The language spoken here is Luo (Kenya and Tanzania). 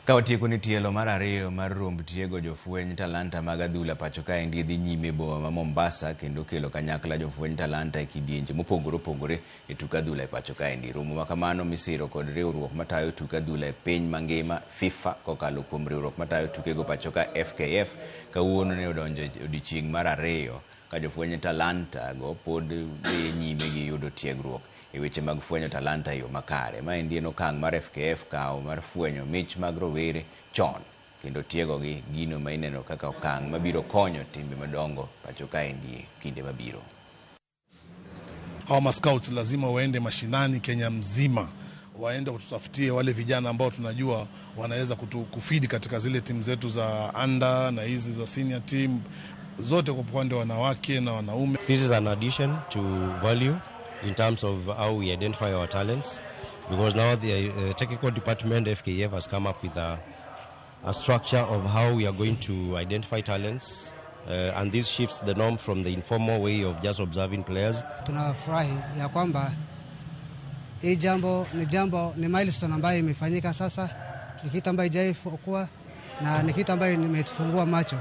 Ka watieko ni tielo mar ariyo mar romb tiego jofweny talanta mag adhula pacho kaendi dhi nyime e boma ma Mombasa kendo kelo kanyakla jofweny talanta e kidienje mopogore opogore e tuk adhula e pacho kaendi. Romo ma kamano misiro kod riwruok matayo tuk adhula e piny mangima FIFA kokalo kuom riwruok matayo tukego pacho ka FKF kawuono ne odonjo e odiochieng' mar ariyo ka jofweny talanta go pod dhi nyime gi yudo tiegruok e weche mag fwenyo talanta e yo makare. Maendi en okang' mar FKF kawo mar fwenyo mich mag rowere chon kendo tiegogi, gino ma ineno kaka okang' mabiro konyo timbe madongo pacho kaendi kinde mabiro. Hawa mascouts lazima waende mashinani Kenya mzima, waende kututafutie wale vijana ambao tunajua wanaweza kufeed katika zile timu zetu za under na hizi za senior team zote kwa upande wa wanawake na wanaume. This is an addition to value in terms of how we identify our talents, because now the technical department FKF has come up with a structure of how we are going to identify talents, and this shifts the norm from the informal way of just observing players. Tunafurahi ya kwamba hii jambo ni jambo ni milestone ambayo imefanyika sasa, ni kitu ambayo haijawahi kuwa na ni kitu ambayo imetufungua macho.